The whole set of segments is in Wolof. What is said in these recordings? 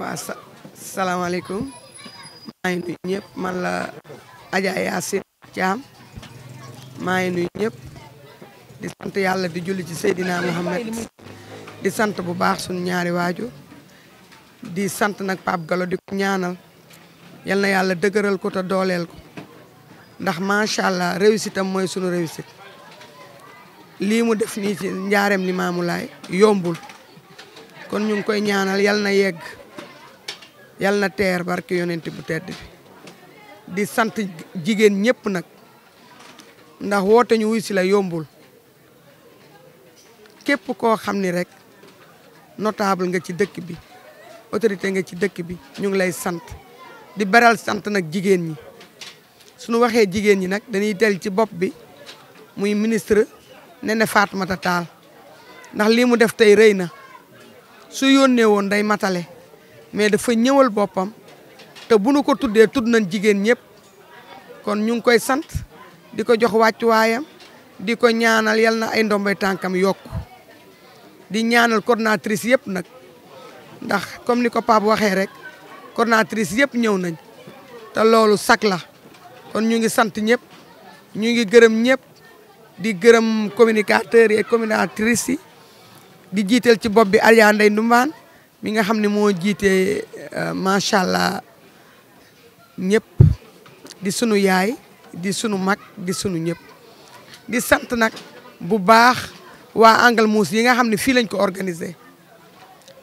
waa salaamaaleykum maa ngi nuyu ñëpp man la Adja Yacine Thiam maa ngi nuyu ñëpp di sant yàlla di julli ci Seydina Mohamed di sant bu baax suñu ñaari waaju di sant nag Pape Gallo di ko ñaanal yal na yàlla dëgëral ko te dooleel ko ndax macha allah réussite am mooy sunu réussite lii mu def nii ci njaareem Limaamu Laay yombul kon ñu ngi koy ñaanal yal na yegg yal na teer barke yonent bu tedd bi di sant jigéen ñëpp nag ndax woote ñu wuy si la yombul képp koo xam ni rek notable nga ci dëkk bi autorité nga ci dëkk bi ñu ngi lay sant di beral sant nag jigéen ñi suñu waxee jigéen ñi nag dañuy del ci bopp bi muy ministre Néné Fatoumata Tall ndax lii mu def tey rëy na su yónnee woon day matale mais dafa ñëwal boppam te bu nu ko tuddee tudd nañ jigéen ñëpp kon ñu ngi koy sant di ko jox wàccuwaayam di ko ñaanal yal na ay ndombay tànkam yokku di ñaanal coordinatrice yëpp nag ndax comme ni ko Pape waxee rek coordinatrice yëpp ñëw nañ te loolu sak la kon ñu ngi sant ñëpp ñu ngi gërëm ñëpp di gërëm communicateurs yi et communicatrices yi di jiital ci bopp bi Adja Ndeye Ndumbaan mi nga xam ne moo jiite macha allah ñëpp di sunu yaay di sunu mag di sunu ñëpp di sant nag bu baax waa Angle Mousse yi nga xam ne fii lañ ko organisé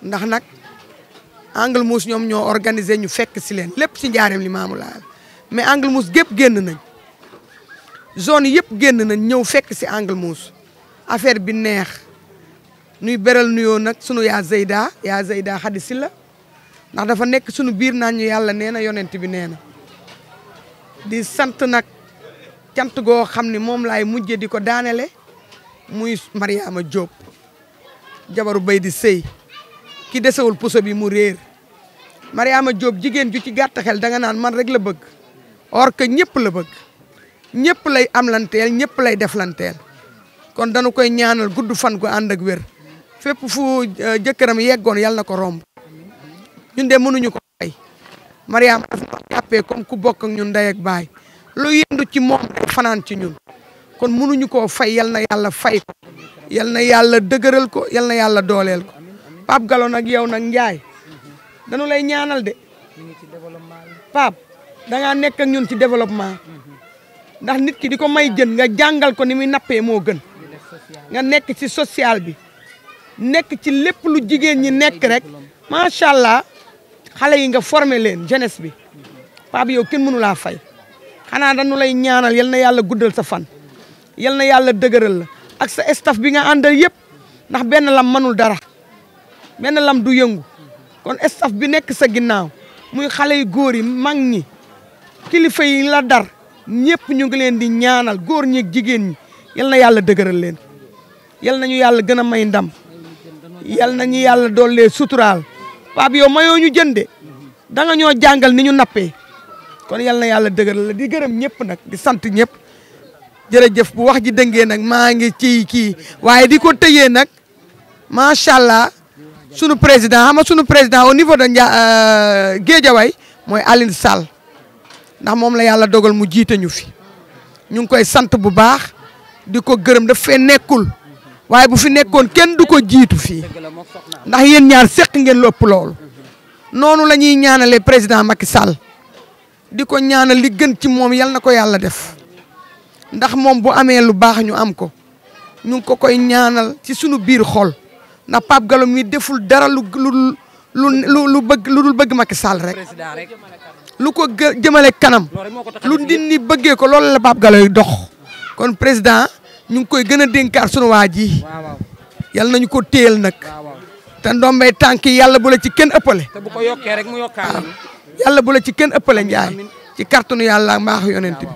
ndax nag Angle Mousse ñoom ñoo organisé ñu fekk si leen lépp ci njaareem Limaamu Laay mais Angle Mousse gépp génn nañ zone yëpp génn nañ ñëw fekk si Angle Mousse affaire bi neex nuy beral nuyoo nag sunu yaa Zeyda Xadi Silla ndax dafa nekk sunu biir naan ñu yàlla nee na yonent bi nee na di sant nag cant goo xam ne moom laay mujje di ko daanele muy Mariama Diop jabaru bay di sëy ki desewul puso bi mu réer Mariama Diop jigéen ju ci gàtt xel danga naan man rek la bëgg or que ñëpp la bëgg ñëpp lay amlanteel ñëpp lay deflanteel kon dañu koy ñaanal gudd fan gu ànd ak wér fépp fu jëkkëram yeggoon yàlla na ko romb ñun de mënuñu ko fay Mariama dafa jàppee comme ku bokk ak ñun ndey ak baay lu yendu ci moom rek fanaan ci ñun kon mënuñu koo fay yal na yàlla fay ko yal na yàlla dëgëral ko yal na yàlla dooleel ko Pape Gallo nag yow nag Njaay dañu lay ñaanal de Pape dangaa nekk ak ñun ci développement ndax nit ki di ko may jën nga jàngal ko ni muy nappee moo gën nga nekk ci social bi nekk ci lépp lu jigéen ñi nekk rek macha allah xale yi nga formé leen jeunesse bi Pape yow kenn mënu laa fay xanaa dañu lay ñaanal yal na yàlla guddal sa fan yal na yàlla dëgëral la ak sa staff bi nga àndal yëpp ndax benn lam mënul dara benn lam du yëngu kon staff bi nekk sa ginnaaw muy xale yu góor yi mag ñi kilifa yi la dar ñëpp ñu ngi leen di ñaanal góor ñi ak jigéen ñi yal na yàlla dëgëral leen yal nañu yàlla gën a may ndam yal nañu yàlla doole suturaal Pape yow mayoo ñu jënde da nga ñoo jàngal ni ñu nappee kon yal na yàlla dëgëral la di gërëm ñëpp nag di sant ñëpp jërëjëf bu wax ji dëngee nag maa ngi ci kii waaye di ko tëyee nag macha allah sunu président xam nga sunu président au niveau de Guédiawaye mooy Aline Sall ndax moom la yàlla dogal mu jiite ñu fi ñu ngi koy sant bu baax di ko gërëm daf fee nekkul waaye bu fi nekkoon kenn du ko jiitu fii ndax yéen ñaar seq ngeen lu ëpp loolu noonu la ñuy ñaanalee président Macky Sall di ko ñaanal li gën ci moom yal na ko yàlla def ndax moom bu amee lu baax ñu am ko ñu ngi ko koy ñaanal ci sunu biir xol ndax Pape Gallo mi deful dara lu dul bëgg Macky Sall rek lu ko jëmale kanam lu nit ñi bëggee ko loolu la Pape Gallo yi dox kon président ñu ngi koy gën a dénkaat sunu waa ji yal nañu ko téyel nag te ndombay tànk yi yàlla bu la ci kenn ëppale te bu ko yokkee rek mu yokkaat yàlla bu la ci kenn ëppale Njaay ci kàttanu yàlla mbaax yonent bi